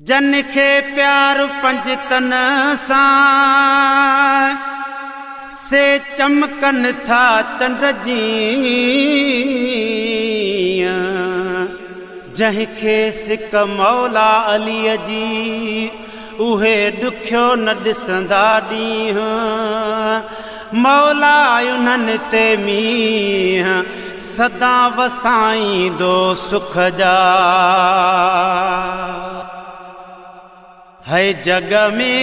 جن کي پيار پنجتن سان، سي چمڪن ٿا چنڊ جيئن. جنهن کي سڪ مولا عليء جي، اهي ڏکيو نه ڏسندا ڏينهن. مولا انهن تي مينهن سدا وسائيندو سک جا. هي جڳ ۾،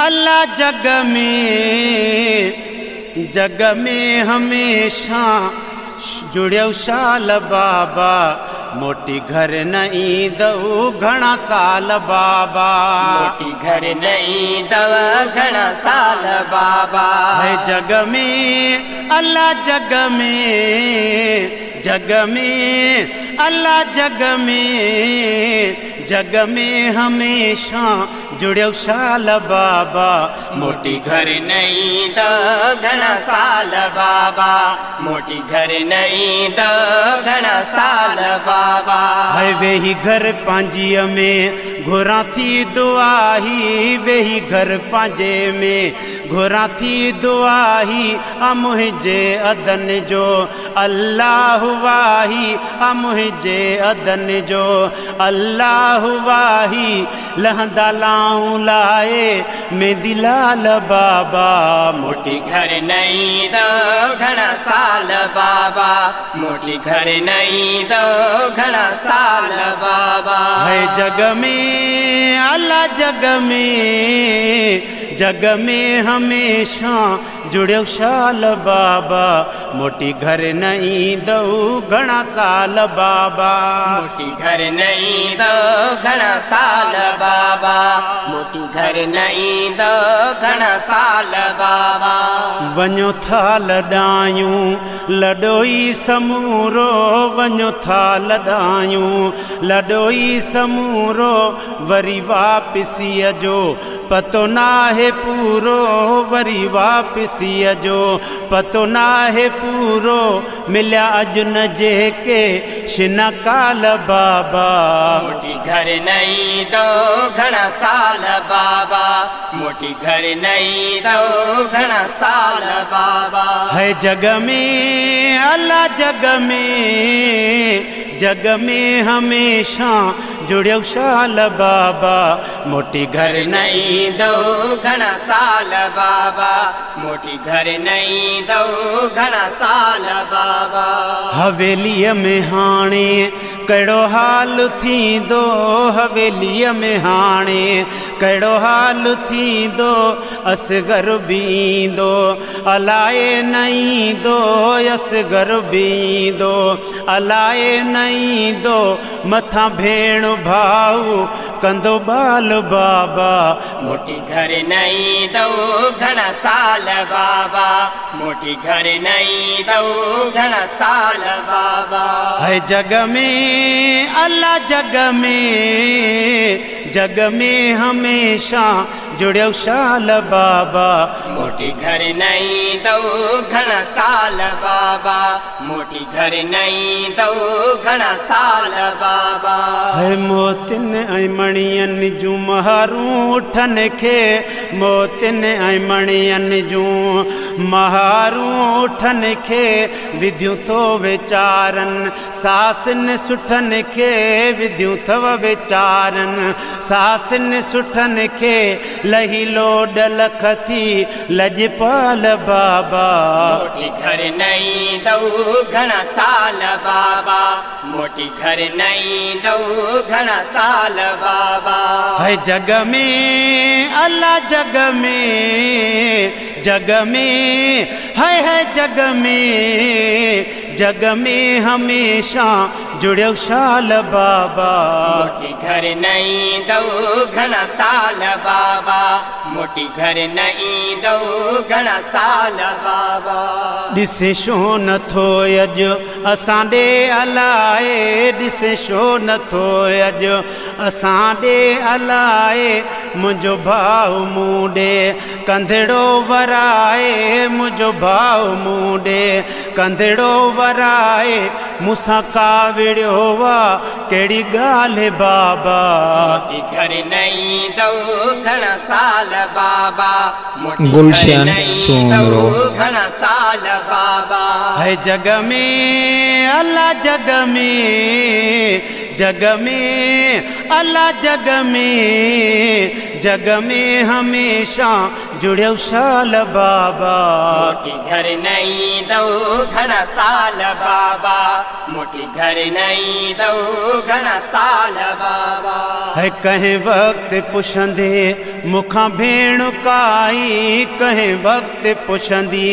الله جڳ ۾، جڳ ۾ هميشه جڙيو شال بابا، موٽي گهر نه ايندؤ گهڻا سال بابا. موٽي گهر نه ايندؤ گهڻا سال بابا. هي جڳ ۾، الله جڳ ۾، جڳ ۾، الله جڳ ۾، جڳ ۾ هميشه جڙيو شال بابا. موٽي گهر نه ايندؤ گهڻا سال بابا. موٽي گهر نه ايندؤ گهڻا سال بابا. هاء ويهي گهر پنهنجيء ۾ گهران ٿي دعا هي، ويهي گهر پنهنجي ۾ گهران ٿي دعا هي، آ منهنجي عدن جو الله واهي، آ منهنجي عدن جو الله واهي، لهندا لائون لائي ميندي لال بابا. موٽي گهر نه ايندؤ گهڻا سال بابا. موٽي گهر نه ايندؤ گهڻا سال بابا. هي جڳ ۾، الا جڳ ۾، جڳ ۾ هميشه جڙيو شال بابا. موٽي گهر نه ايندؤ گهڻا سال بابا. موٽي گهر نه ايندؤ گهڻا سال بابا. موٽي گهر نه ايندؤ گهڻا سال بابا. وڃو ٿا لڏايون لڏوئي سمورو، وڃو ٿا لڏايون لڏوئي سمورو، وري واپسيء جو پتو ناهي پورو، وري واپسيء جو پتو ناهي پورو، مليا اڄ نه جيڪي شنا ڪال بابا. موٽي گهر نه ايندؤ گهڻا سال بابا. موٽي گهر نه ايندؤ گهڻا سال بابا. هي جڳ ۾، الا جڳ ۾، جڳ ۾ هميشه جڙيو شال بابا. موٽي گهر نه ايندؤ گهڻا سال بابا. موٽي گهر نه ايندؤ گهڻا سال بابا. حويليء ۾ هاڻي ڪهڙو حال ٿيندو، حويليء ۾ هاڻي ڪهڙو حال ٿيندو، اصغر به ايندو الائي نه ايندو، اصغر به ايندو الائي نه ايندو، مٿان ڀيڻ ڀاء ڪندو ٻال بابا. موٽي گهر نه ايندؤ گهڻا سال بابا. موٽي گهر نه ايندؤ گهڻا سال بابا. هي جڳ ۾، الا جڳ ۾، جڳ ۾ هميشه جڙيو شال بابا. موٽي گهر نه ايندؤ گهڻا سال بابا. موٽي گهر نه ايندؤ گهڻا سال بابا. هي موتين ۽ مڻين جون مهارون اٺن کي، موتين ۽ مڻين جون مهارون اٺن کي، وڌيون ٿو ويچارن ساسن سٺن کي، وڌيون ٿو ويچارن ساسن سٺن کي، لهي لوڏ لک ٿي لڄپال بابا. موٽي گهر نه ايندؤ گهڻا سال بابا. موٽي گهر نه ايندؤ گهڻا سال بابا. هي جڳ ۾، الا جڳ ۾، جڳ ۾، هي هي جڳ ۾، جڳ ۾ هميشه جڙيو شال بابا. موٽي گهر نه ايندؤ گهڻا سال بابا. موٽي گهر نه ايندؤ گهڻا سال بابا. ڏسين ڇو نه ٿو اڄ اسان ڏي الائي، ڏسين ڇو نه ٿو اڄ اسان ڏي الائي منهنجو ڀاء مون ڏي ڪنڌڙو ورائي منهنجو ڀاء مون ڏي ڪنڌڙو ورائي مون سان ڪاوڙيو آ ڪهڙي ڳالهه بابا. موٽي گهر نه ايندؤ گهڻا سال بابا موٽي گهر گلشن نه ايندؤ سومرو. گهڻا سال بابا. هي جڳ ۾ الا جڳ ۾ جڳ ۾ الا جڳ ۾ جڳ ۾ هميشه جڙيو شال بابا. موٽي گهر نه ايندؤ گهڻا سال بابا موٽي گهر نه ايندؤ گهڻا سال بابا. هي ڪنهن وقت پڇندي مون کان ڀيڻ ڪائي ڪنهن وقت پڇندي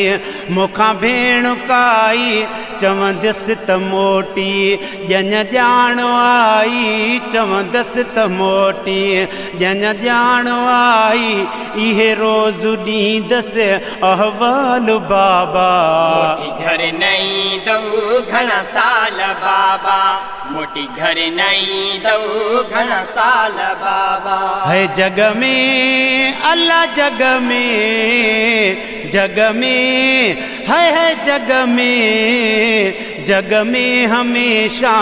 مون کان ڀيڻ ڪائي چوندس ته موٽي ڄڃ ڄاڻ آئي چوندس ته موٽي ڄڃ ڄاڻ آئي اهي روز ڏيندس احوال بابا. موٽي گهر نه ايندؤ گهڻا سال بابا موٽي گهر نه ايندؤ گهڻا سال بابا. هي جڳ ۾ الا جڳ ۾ جڳ ۾ هي هي جڳ ۾ جڳ ۾ هميشه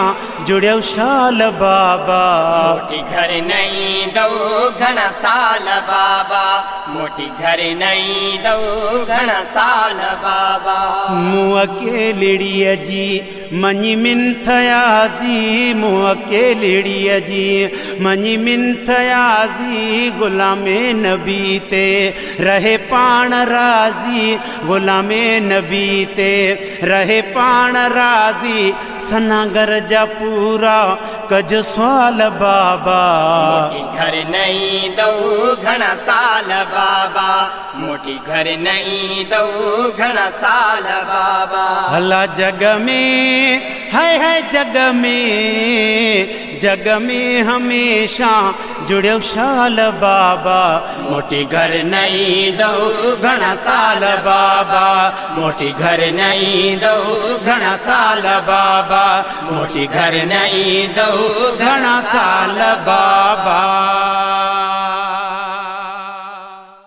جڙيو شال بابا. موٽي گهر نه ايندؤ گهڻا سال بابا موٽي گهر نه ايندؤ گهڻا سال بابا. مون اڪيلڙيء جي مڃي منٿ يازي مون اڪيلڙيء جي مڃي منٿ يازي غلام نبي تي رهي پاڻ راضي غلام نبي تي رهي پاڻ راضي سناگر جا پورا ڪج سوال بابا. موٽي گهر نه ايندؤ گهڻا سال بابا موٽي گهر نه ايندؤ گهڻا سال بابا. هلا جڳ ۾ هئي هئي جڳ ۾ جڳ ۾ هميشه جڙيو شال بابا. موٽي گهر نه ايندؤ گهڻا سال بابا موٽي گهر نه ايندؤ گهڻا سال بابا موٽي گهر نه ايندؤ گهڻا سال بابا.